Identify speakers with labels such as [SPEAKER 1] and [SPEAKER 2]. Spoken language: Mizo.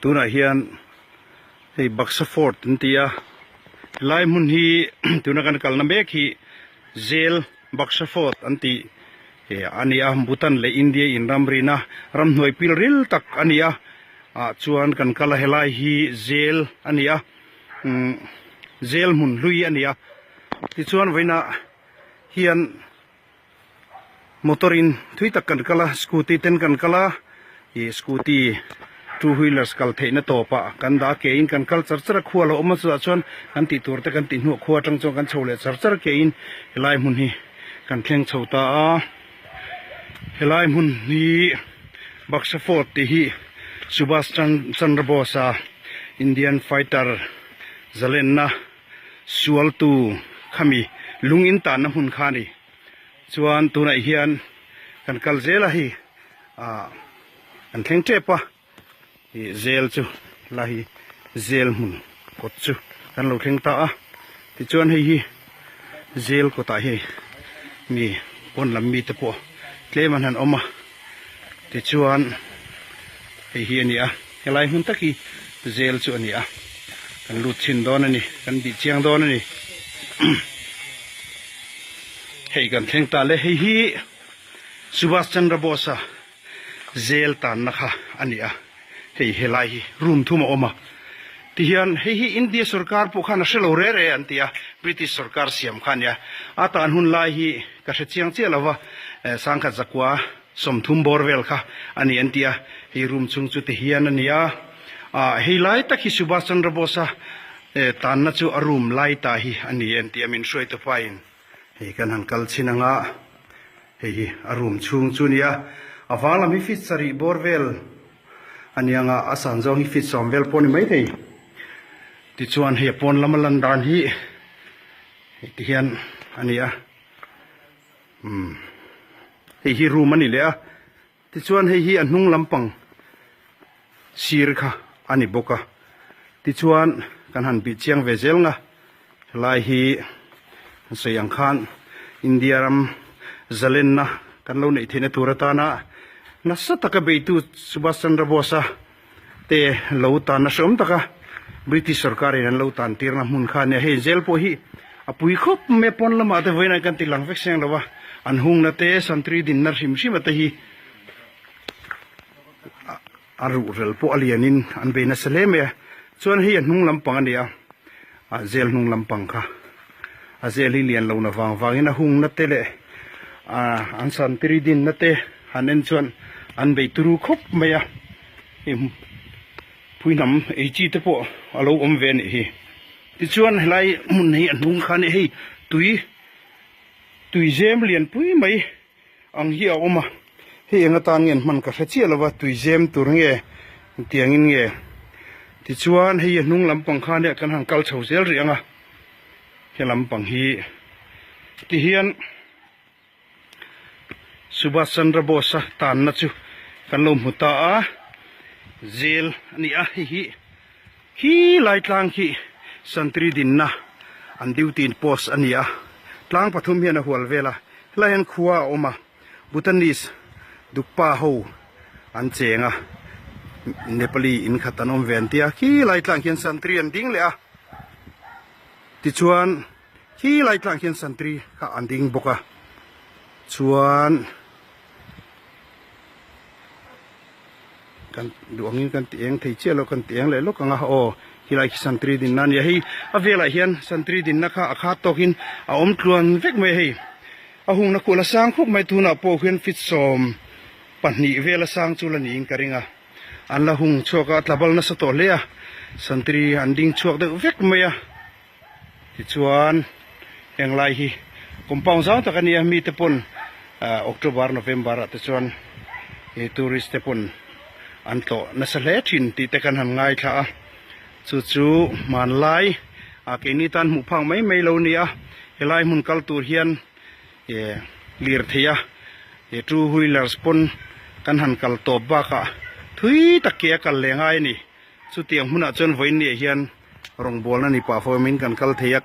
[SPEAKER 1] Tunah hian hei Baksa Fort an ti a, helai hmun hi tuna kan kalna mek hi Zel Baksa Fort an tih a ni a, Bhutan leh India inramrina ramhnuai pil ril tak a ni a, ah chuan kan kal a helai hi Zel a ni a, umm Zel hmun hlui a ni a, tichuan vawiinah hian. Motor in thui tak kan kal a scooty ten kan kal a ih scooty two wheelers kal theih na tawp ah kan dah a ke in kan kal char char a khua a lo awm a chutah chuan kan tih tur te kan tih hnuah khua atang chuan kan chho leh char char ke in helai hmun hi kan thleng chho ta a helai hmun hi Baksa Fort tih hi Subhas Chandra Bose a Indian fighter zalenna sualtu khami lung in tanna hmun kha a ni. Chuan tunah hian kan kal zel a hei ah kan thleng tep a ih zel chu la hi zel hmun kawt chu kan lo thleng ta a tichuan hei hi zel kawtah hei mi pawn lam mite pawh tlem an han awm a tichuan hei hi a ni a helai hmun tak hi zel chu a ni a kan lut chhin dawn a ni kan bih chiang dawn a ni. Hei kan thleng ta le, hei hi Subhas Chandra Bose-a zel tanna kha a ni a, hei helai hi room thum a awm a, tihian hei hi India sorkar pawh khan a hre lo re re an ti a, British sorkar siam kha a ni a, a tan hun lai hi ka hre chiang chiah lo va, sangkhat zakua 30 bawr vel kha a ni an ti a, hei room chhung chu tihian a ni a, ah hei lai tak hi Subhas Chandra Bose-a tanna chu a room lai ta hi a ni an ti a, min hruaitu pain hei kan han kal chhin ang a, hei hi a room chhung chu a ni a, a vang lam hi feet sarih bawr vel a ni ang a, a san zawng hi feet 10 vel pawh a ni maithei. Tichuan hei a pawn lama lan dan hi hei ti hian a ni a, umm hei hi room a ni leh a. Tichuan hei hi a hnung lampang sir kha a ni bawk a, tichuan kan han bih chiang ve zel nga, helai hi an sawi ang khan India ram zalenna kan lo neih theihna tur atana nasa taka beitu Subhas Chandra Bose-a te lo tan a hreawm taka British sorkarin an lo tan tirna hmun kha a nia, hei zel pawh hi a pui khawp mai a, pawn lamah te vawiin kan ti lang vek seng lo a, an hungna te santri dinna hrim hrim a te hi a ruhrel pawh a lianin an bei nasa hle mai a, chuan hei a hnung lampang a ni a, a zel hnung lampang kha a zel hi lian lo na vang vangin a hungna te leh an santri dinna te han en chuan an bei turu khawp mai a. Hei pui hnam ei chi te pawh a lo awm ve a nih hi. Tichuan helai hmun hi a hnung khan hei tui tui zem lian pui mai ang hi a awm a. Hei eng atan nge an hman ka hre chiah lo va, tui zem tur nge tiangin nge. Tichuan hei a hnung lampang khan hian kan han kal chho zel rih ang a, he lampang hi tihian. Subhas Chandra Bose-a tanna chu kan lo hmu ta a, zel a ni a, hei hi khi lai tlang khi santri dinna an duty in post a ni a, tlang pathum hian a hual vel a, helai hian khua a awm a, Bhutanese Dukpa ho an cheng a, Nepali in khat an awm ve an tia, khi lai tlang khian santri an ding leh a, tichuan. Khi lai tlang hian santri kha an ding bawk a, chuan kan duh angin kan ti eng thei chiah lo kan ti eng leh lawk ang a aw khilai khi santri dinna a ni a hei a velah hian santri dinna kha a khat tawkin a awm tluan vek mai a hei a hungna khuh la sang khawp mai tunah pawh hian feet 12 vel a sang chu la niin ka ring a. An la hung chhuak a, a tlabal nasa tawh hle a, santri an ding chhuak deuh vek mai a. Tichuan heng lai hi compound zau tak a nia mite pawn October November ah te chuan tourist te pawn an tlawh nasa hle thin tih te kan han ngaithla a, chu chu hmanlai ah keini tan hmuh phak mai mai lo a ni a, helai hmun kal tur hian lirthei a two wheelers pawn kan han kal tawp bakah thui tak ke a kal leh ngai a ni, chutiang hmunah chuan vawiin ni ah hian. Rawngbawlna ni pah fawmin kan kal thei a.